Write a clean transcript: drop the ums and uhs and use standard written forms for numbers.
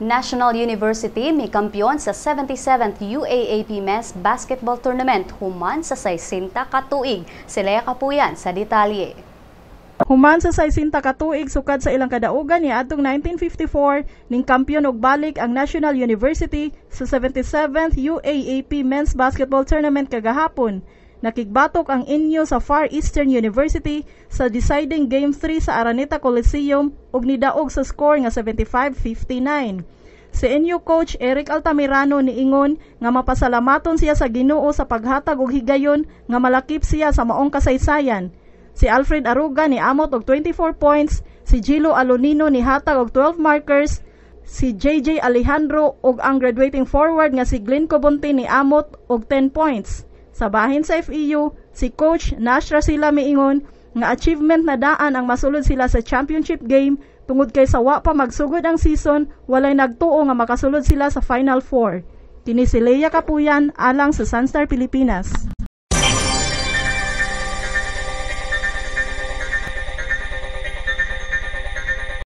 National University mikampiyon sa 77th UAAP Men's Basketball Tournament human sa 60 ka tuig. Sila Kapuyan sa detalye. Human sa 60 ka tuig sukad sa ilang kadaugan niadtong 1954, ning kampiyon og balik ang National University sa 77th UAAP Men's Basketball Tournament kagahapon. Nakigbatok ang NU sa Far Eastern University sa deciding Game 3 sa Araneta Coliseum ug nidaog sa score nga 75-59. Si NU coach Eric Altamirano niingon nga mapasalamaton siya sa Ginoo sa paghatag og higayon nga malakip siya sa maong kasaysayan. Si Alfred Aruga niamot og 24 points, si Gilo Alonino nihatag og 12 markers, si JJ Alejandro ug ang graduating forward nga si Glenn Khobuntin niamot og 10 points. Sa bahin sa FEU, si coach Nash Racela miingon nga achievement na daan ang masulod sila sa championship game tungod kay sa wa pa magsugod ang season, walay nagtuo nga makasulod sila sa Final Four. Kini si Leia Kapuyan alang sa Sunstar Pilipinas.